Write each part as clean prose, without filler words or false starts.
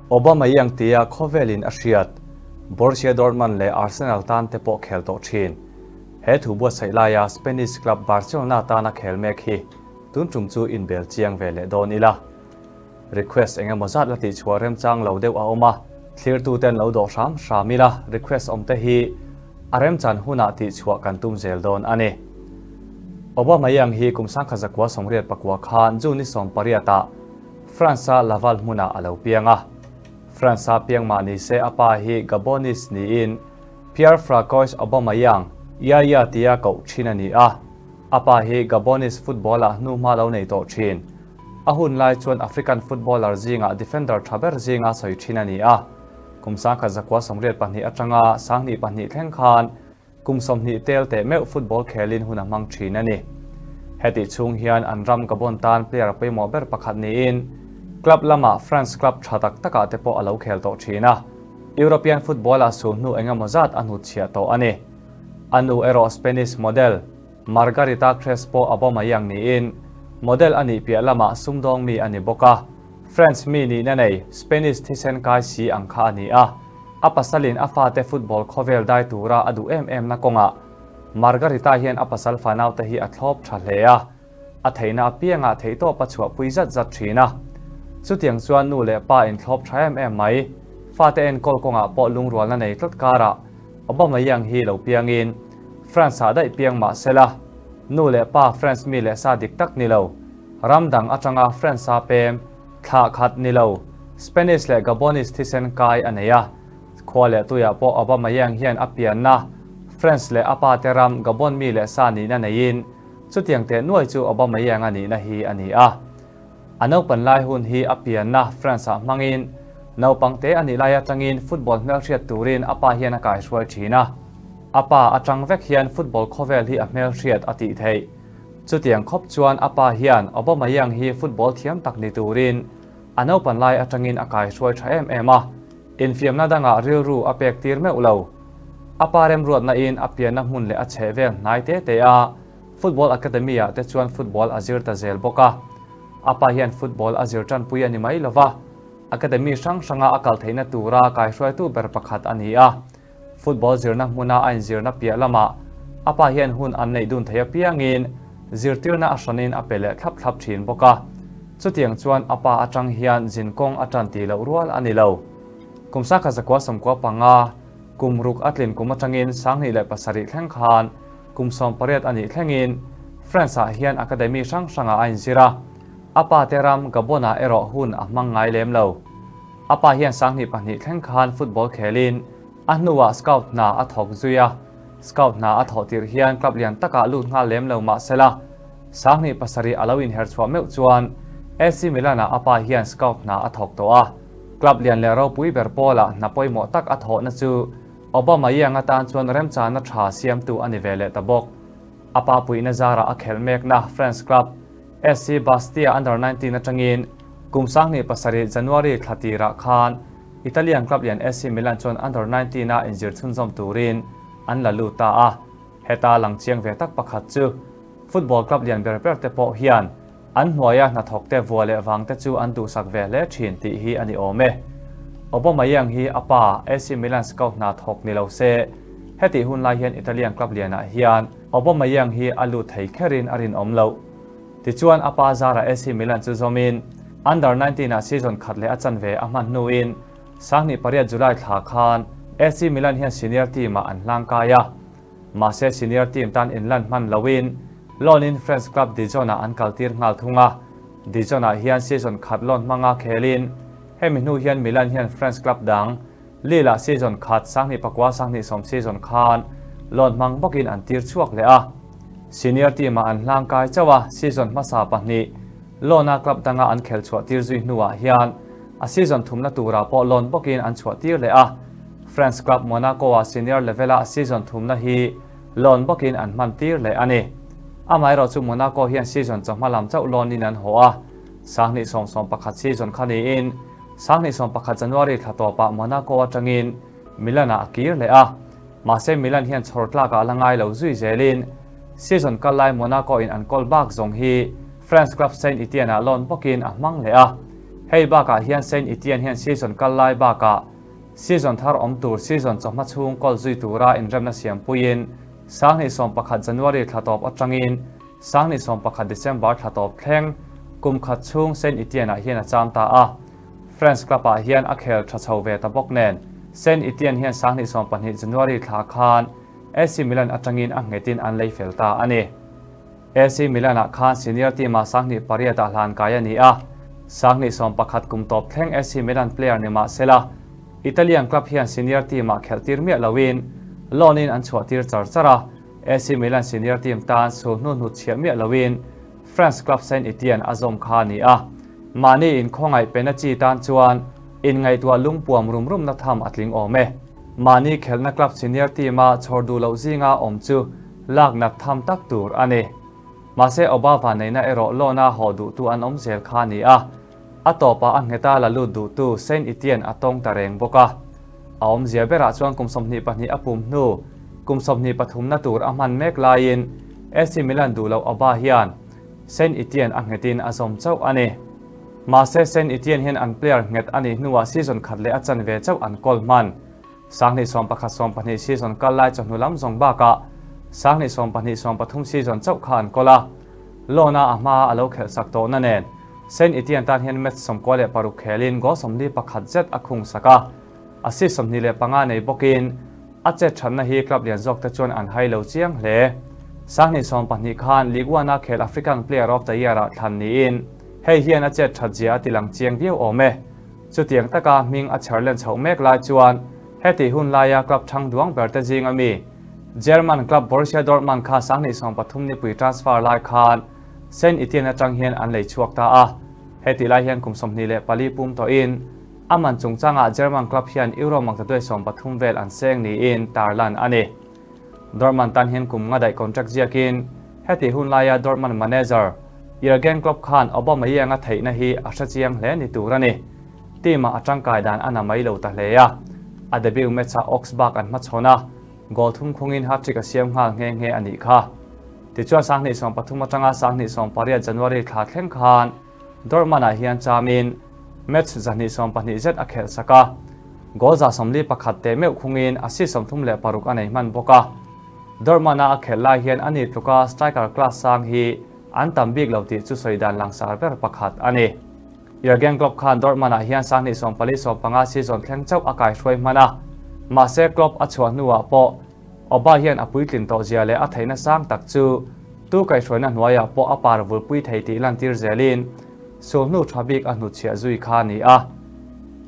Aubameyang tia khawvelin a hriat, Borussia Dortmund leh Arsenal tan te pawh khel tawh thin. He thu buatsaih laia Spanish club Barcelona tana khel mek hi tun tum chu inbel chiang ve leh dawn ila. Request eng emaw zat la tihchhuah remchang lo deuh a awm a, thlirtuten lo dawh hram hram ila request awm te hi a remchan hunah tihchhuah kan tum zel dawn a ni. Aubameyang hi kum 1989 khan June ni 18 ah France-a Laval hmunah a lo piang a. France-a piang mah ni se a pa hi Gabonese niin Pierre Francois Aubameyang, Yaya tia koh thin a ni a. A pa hi Gabonese football-ah hnuhma lo nei tawh thin. A hun lai chuan African footballer zingah defender tha ber zinga sawi thin a ni a. Kum 1982 atanga 2002 thleng khan Kum 20 tel teh meuh football khelin hun a hmang thin a ni. Hetih chhung hian an ram Gabon tan player pawimawh ber pakhat niin club lamah France club tha tak takah te pawh a lo khel tawh thin a. European football-ah sulhnu eng emaw zat a hnutchhiah tawh a ni. A nu erawh Spanish model Margarita Crespo Aubameyang niin model a nih piah lamah sumdawng mi a ni bawk a. France mi nihna nei Spanish thisen kai si ang kha a ni a. A pasalin a fate football khawvel dai tura a duh em em na kawngah Margarita hian a pasal fanaute hi a thlawp tha hle a, a theihna apiangah theihtawp a chhuahpui zat zat thin a. Chutiang chuan nu leh pa inthlawp tha em em mai, fate enkawl kawngah pawh lungrualna nei tlat karah Aubameyang hi lo piangin France-ah daih piang mah sela, nu leh pa France mi leh sa dik tak ni lo, ram dang atanga France-a pem, Thlah khat ni lo, Spanish leh Gabonese thisen kai a nei a. Khua leh tuiah pawh Aubameyang hian a pianna France leh a pa te ram Gabon mi leh sa nihna neiin chutiang teh nuai chu Aubameyang a nihna hi a ni a. A naupan lai hun hi a pianna France-ah hmangin naupang te a nih lai atangin football hmelhriat turin a pa hian a kaihruai thin a. A pa atang vek hian football khawvel hi a hmelhriat a tih theih. Chutiang khawp chuan a pa hian Aubameyang hi football thiam tak ni turin a naupan lai atangin a kaihruai tha em em a, infiamna dangah rilru a pek tir meuh lo. A pa remruatna in a pianna hmun leh a chheh vel hnai te te a, football academy ah te chuan football a zir ta zel bawk a. A pa hian football a zir tanpui a ni mai lova, academy hrang hranga a kal theihna tura kaihruaitu ber pakhat a ni a. Football zirna hmuna a inzirna piah lamah a pa hian hun an neih dun thei apiangin zirtirna a hranin a pe leh thlap thlap thin bawk a. Chutiang chuan a pa atang hian zin kawng a tan tih loh rual a ni lo. Kum 1995, kum ruk a tlin kum atangin 2007 thleng khan kum 18 a nih thlengin France-ah hian academy hrang hrangah a inzir a, a pa te ram Gabon-ah erawh hun a hmang ngai lem lo. A pa hian 2002 thleng khan football khelin a hnuah scout hna a thawk zui a. Scout hna a thawh tirh hian club lian takah lut nghal lem lo mah sela, 2007 a lo inher chhuah meuh chuan AC Milan-ah a pa hian scout hna a thawk tawh a. Club lian leh ropui ber pawlah hna pawimawh tak a thawhna chu Aubameyang atan chuan remchana tha siamtu a ni ve leh ta bawk. A pa puihna zarah a khelh mekna France club SC Bastia Under 19 atangin kum 2007 January thla tirah khan Italian club lian AC Milan chuan Under 19 a inzir chhunzawm turin an la lut ta a. Heta lang chiang ve tak pakhat chu football club lian ber ber te pawh hian an hnuaia hnathawk te vua leh vang te chu an duhsak ve hle thin tih hi a ni awm e. Aubameyang hi a pa AC Milan scout hna thawk ni lo se hetih hun lai hian Italian club lianah hian Aubameyang hi a lut thei kherin a rinawm loh. Tichuan a pa zara AC Milan chu zawmin Under 19 ah season khat leh a chanve a hman hnuin 2008 July thla khan AC Milan hian senior team ah an hlangkai a. Mahse senior team tan inlan hman loin loan in French club Dijon ah an kaltir nghal thung a. Dijon ah hian season khat loan hmanga khelin hemi hnu hian Milan hian French club dang Lille ah season khat 2009 2010 season khan loan hmang bawkin an tir chhuak leh a. Senior team ah an hlangkai chauh a, season hmasa pahnih loan a club danga an khel chhuah tir zui hnuah hian a season thumna turah pawh loan bawkin an chhuah tir leh a. France club Monaco ah senior level a season thumna hi loan bawkin an hman tir leh a ni. Amaherawhchu Monaco hian season chawhma lam chauh loan in an haw a, 2011 season kha niin 2011 January thla tawpah Monaco atangin Milan ah a kir leh a. Mahse Milan hian chhawr tlakah a la ngai lo zui zelin season kal lai Monaco in an kawl bak zawng hi France club Saint Etienne ah loan bawkin a hmang leh a. Hei bakah hian Saint Etienne hian season kal lai bakah season thar awm tur season chawhma chhung kawl zui tura inremna siampuiin 2011 January thla tawp atangin 2011 December thla tawp thleng kum khat chhung Saint Etienne-ah hian a cham ta a. France club-ah hian a khel tha chho ve ta bawk nen Saint Etienne hian 2020 January thla khan AC Milan atangin a nghetin an lei fel ta a ni. AC Milan-ah khan senior team-ah 2008 ah hlan kai a ni a, 2011 kum tawp thleng AC Milan player ni mah sela, Italian club hian senior team-ah khelh tir miah loin loan-in an chhuah tir char char a, AC Milan senior team tan sul hnu hnut chhiah miah loin France club Saint Etienne a zawm kha a ni a. Mahni inkhawngaih pena chi tan chuan inngaihtuah lungpuam rum rumna tham a tling awm e. Mahni khelhna club senior team-a chhawr duh loh zinga awm chu lak nat tham tak tur a ni. Mahse Oba vanneihna erawh loan-a haw duhtu an awm zel kha a ni a, a tawpah a ngheta la lut duhtu Saint Etienne a tawng ta reng bawk a. A awmzia berah chuan kum 22 a pum hnu kum 23 na tur a hman mek laiin AC Milan duh loh Oba hian Saint Etienne a nghetin a zawm chauh a ni. Mahse Saint Etienne hian an player nghet a nih hnuah season khat leh a chanve chauh an kawl hman. 2011 12 season kal lai chawhnu lam zawng bakah 2012 13 season chauh kha an kawl a. Loan-a a hmaa a lo khelh sak tawhna nen Saint Etienne tan hian match 96 khelin goal 41 zet a khung sak a. Assist 25 nei bawkin a chet thatna hi club lian zawk te chuan an hai lo chiang hle. 2020 khan Ligue 1-a khel African Player of the Year-ah thlan niin hei hian a chet that zia a tilang chiang viau awm e. Chutiang taka hming a chher len chhoh mek lai chuan heti hun laia club thang duang ber te zing ami German club Borussia Dortmund kha 2023 nipui transfer lai khan Saint Etienne atang hian an lei chhuak ta a. Heti lai hian kum 24 pum tawhin a man chungchangah German club hian Euro maktaduai 13 vel an seng niin tarlan a ni. Dortmund tan hian kum nga daih contract ziakin heti hun laia Dortmund manager Jurgen Klopp khan Aubameyang a theihna hi a hre chiang hle ni tur a ni. Team-ah a tangkai dan a na mai lo ta hle a. A debut match-ah Augsburg an hmachhawn a, goal thum khungin hat-trick a siam nghal nghe nghe a nih kha. Tichuan 2013 atanga 2018 January thla thleng khan Dortmund-ah hian chamin match 222 zet a khelh sak a, goal 41 teh meuh khungin assist 36 a nei hman bawk a. Dortmund-a a khelh lai hian ani tluka striker class sang hi an tam bik lo tih chu sawi dan langsar ber pakhat a ni. Jurgen Klopp khan Dortmund-ah hian 2014 15 season thleng chauh a kaihruai hman a, mahse Klopp a chhuah hnuah pawh Auba hian a puitlin tawh zia leh a theihna sang tak chu tu kaihhruaina hnuaiah pawh a par vulpui thei tih lantir zelin sulhnu tha bik a hnutchhiah zui kha a ni a.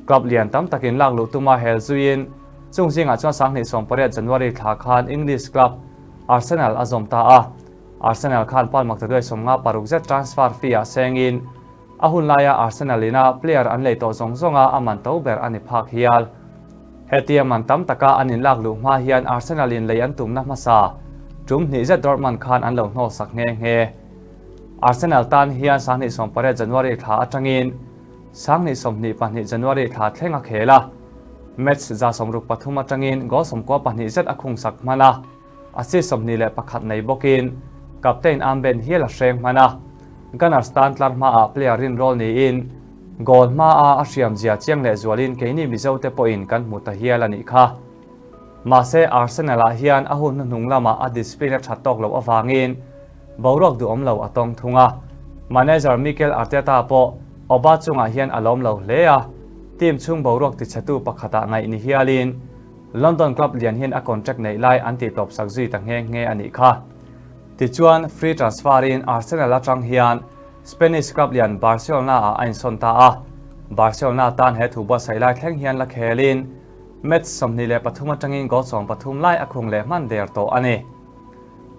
Club lian tam takin lak luh tuma hel zuiin chung zingah chuan 2018 January thla khan English club Arsenal a zawm ta a. Arsenal khan pal maktaduai 56 zet transfer fee-ah sengin a hun laia Arsenal ina player an lei tawh zawng zawnga a man to ber a ni phak hial. Hetia man tam taka an inlak luh hma hian Arsenal in lei an tumna hmasa tum hnih zet Dortmund khan an lo hnawl sak nghe nghe. Arsenal tan hian 2018 January thla atangin 2022 January thla thleng a khel a. Match 63 atangin goal 92 zet a khung sak hman a, assist 21 nei bawkin captain armband hial a hreng hman a. Gunners tan tlar hmaah player rinrawl niin goal hmaa a hriam zia chiang leh zualin keini Mizo te pawhin kan hmu ta hial a nih kha. Mahse Arsenal-ah hian a hun hnuhnung lamah a discipline a that tawk loh avangin boruak duhawm lo a tawng thung a. Manager Mikel Arteta pawh Auba chungah hian a lawm lo hle a, team chhung boruak tichhetu pakhatah ngaih ni hialin London club lian hian a contract neih lai an tihtawp sak zui ta nghe nghe a nih kha. Tichuan free transfer-in Arsenal atang hian Spanish club lian Barcelona-ah a insawn ta a. Barcelona tan he thu buatsaih lai thleng hian la khelin match 23 atangin goal 13 lai a khung leh hman der tawh a ni.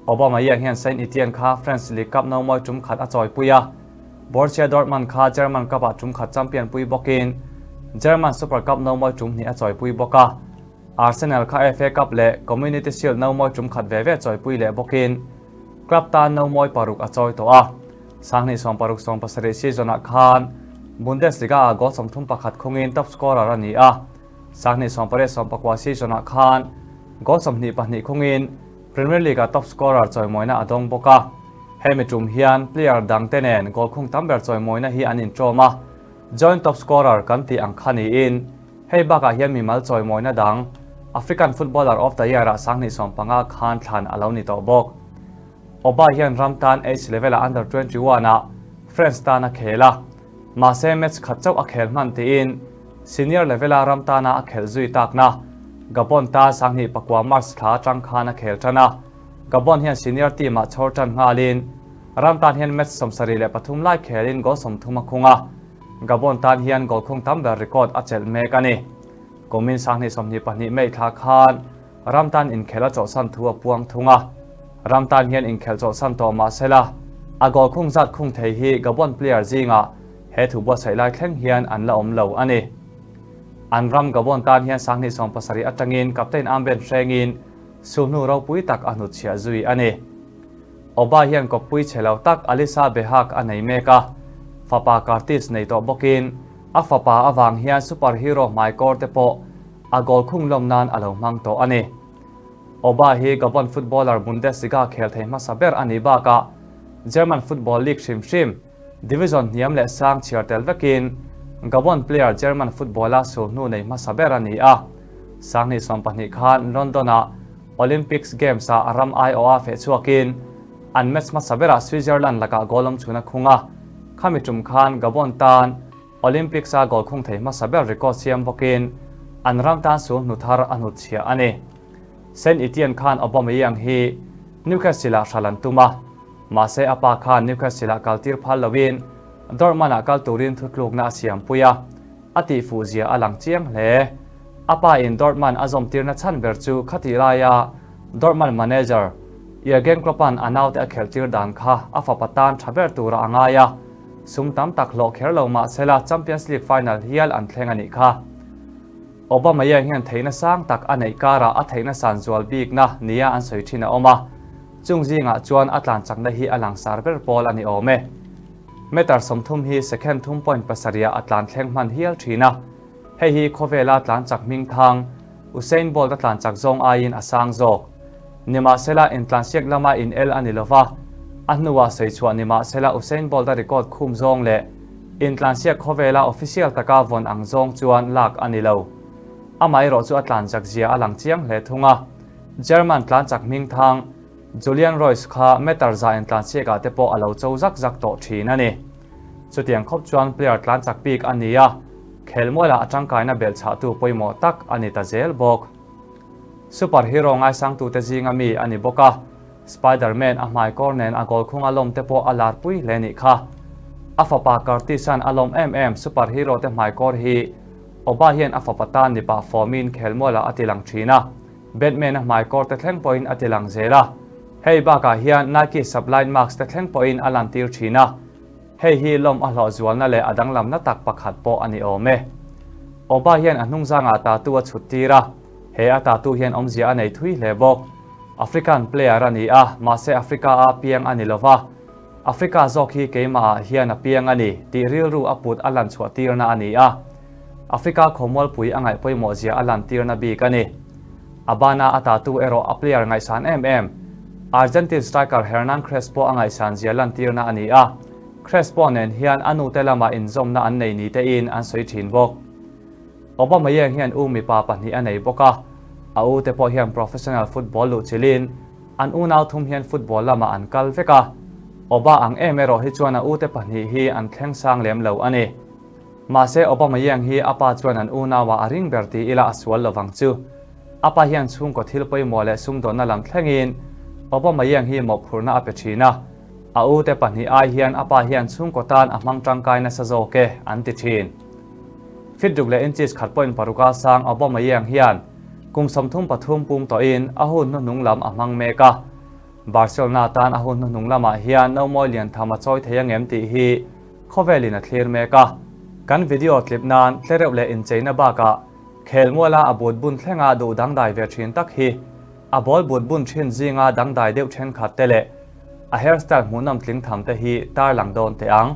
Aubameyang hian Saint Etienne kha French League Cup no mawi tum khat a chawipui a, Borussia Dortmund kha German Cup-ah tum khat champion pui bawkin German Super Cup no mawi tum hnih a chawipui bawk a. Arsenal kha FA Cup leh Community Shield no mawi tum khat ve ve chawipui leh bawkin club tan no mawi paruk a chawi tawh a. 2016 17 season-ah khan Bundesliga-ah goal 31 khungin top scorer a ni a. 2018 19 season-ah khan goal 22 khungin Premier League-ah top scorer chawimawina a dawng bawk a. Hemi tum hian player dangte nen goal khung tam ber chawimawina hi an inṭawm a. Joint top scorer kan tih ang kha niin, hei bakah hian mimal chawimawina dang African Footballer of the Year-ah 2015 khan thlan a lo ni tawh bawk. Oba hian ram tan age level-ah under 21 ah France tan a khel a, mahse match khat chauh a khel hman tiin senior level-a ram tana a khelh zui takna Gabon tan 2009 March thla atang khan a khel tan a. Gabon hian senior team-ah chhawr tan nghalin ram tan hian match 73 lai khelin goal 30 a khung a, Gabon tan hian goal khung tam ber record a chelh mek a ni. Kumin 2022 May thla khan ram tan inkhelh a chawlhsan thu a puang thung a, ram tan hian inkhelh chawlhsan tawh mah sela a goal khung zat khung thei hi Gabon player zingah he thu buatsaih lai thleng hian an la awm lo a ni. An ram Gabon tan hian 2017 atangin captain armband hrengin sulhnu ropui tak a hnutchhiah zui a ni. Oba hian kawppui chhe lo tak Alisa Behak a nei mek a, fapa Curtis nei tawh bawkin a fapa avang hian superhero hmaikawr te pawh a goal khung lawm nan a lo hmang tawh a ni. Oba hi Gabon footballer Bundesliga khel thei hmasa ber a nih bakah German Football League hrim hrim Division hniam leh sang chhiar tel vekin Gabon player German football-a sulhnu nei hmasa ber a ni a. 2012 khan London-ah Olympics Games-ah ram aiawha feh chhuakin an match hmasa berah Switzerland lakah goal awm chhun a khung a. Khami tum khan Gabon tan Olympics-a goal khung thei hmasa ber record siam bawkin an ram tan sulhnu thar a hnutchhiah a ni. Saint Etienne khan Aubameyang hi Newcastle-ah hral an tum a. Mahse a pa khan Newcastle-ah kaltir phal loin Dortmund-ah kal turin thutlukna a siampui a, a tihfuh zia a lang chiang hle. A pa in Dortmund a zawmtirna chhan ber chu khatih laia Dortmund manager Jurgen Klopp-a'n a naute a khelhtir dan kha a fapa tan tha ber tura a ngai a, sum tam tak hlawh kher lo mahsela Champions League final hial an thleng a nih kha. Aubameyang hian theihna sang tak a neih karah a theihna san zual bikna nia an sawi thin a awm a, chung zingah chuan a tlan chakna hi a langsar ber pawl a ni awm e. Meter 30 hi second thum point pasarihah a tlan thleng hman hial thin a, hei hi khawvela tlan chak hming thang Usain Bolt a tlan chak zawng aiin a sang zawk. Nimahsela intlansiak lama in el a ni lova, a hnuah sawi chhuah nimahsela Usain Bolt a record khum zawng leh intlansiak khawvela official taka vawn ang zawng chuan lak a ni lo. Amaherawh chu a tlan chak zia a lang chiang hle thung a, German tlan chak hming thang Julian Reus kha meter za intlansiakah te pawh a lo cho zak zak tawh thin a ni. Chutiang khawp chuan player tlan chak bik a ni a, khelmualah a tangkaina belhchhahtu pawimawh tak a ni ta zel bawk. Superhero ngaisangtute zinga mi a ni bawk a, Spider-Man a hmaikawr nen a goal khung a lawm te pawh a larpui hle nih kha. A fapa Curtis-a'n a lawm em em superhero te hmaikawr hi Oba hian a fapa tan ni pah fawmin khelmualah a tilang thin a, Batman-a hmaikawr te thleng pawhin a tilang zel a. Hei bakah hian Nike Sublime Max te thleng pawhin a lantir thin a. Hei hi lawm a hlawh zualna leh a danglamna tak pakhat pawh a ni awm e. Oba hian a hnungzangah tattoo a chhut tir a, he a tattoo hian awmzia a nei thui hle bawk. African player a ni a, mahse Africa-a piang a ni lova, Africa zawk hi keimahah hian a piang a ni tih rilru a put a lan chhuah tirna a ni a. Africa khawmualpui a ngaih pawimawh zia a lan tirna bik a ni. A bana a tattoo erawh a player ngaihsan em em, Argentine striker Hernan Crespo a ngaihsan zia lan tirna a ni a, Crespo nen hian a nute lamah inzawmna an nei ni tein an sawi thin bawk. Aubameyang hian u mipa pahnih a nei bawk a, a u te pawh hian professional football luh chilhin an unau thum hian football lamah an kal vek a, Auba ang em erawh hi chuan a ute pahnih hi an thleng sang lem lo a ni. Mahse Aubameyang hi a pa chuan an unauah a ring ber ti ila a sual lovang chu. A pa hian chhungkaw thil pawimawh leh sumdawnna lam thlengin Aubameyang hi mawhphurhna a pe thin a, a ute pahnih ai hian a pa hian chhungkaw tan a hmang tangkai nasa zawk e an ti thin. Fit ruk leh inches khat point paruka sang Aubameyang hian kum 33 pum tawhin a hun hnuhnung lam a hmang mek a. Barcelona tan a hun hnuhnung lamah hian nomawi lian tham a chawi thei angem tih hi khawvelin a thlir mek a. Kan video tlip nan tlereuh leh incheina bakah khelmuala a but bun thlenga duh dangdai ve thin tak hi a ball but bun thin zinga dangdai deuh thenkhat te leh a hairstyle hmuhnawm tling tham te hi tarlang dawn teh ang.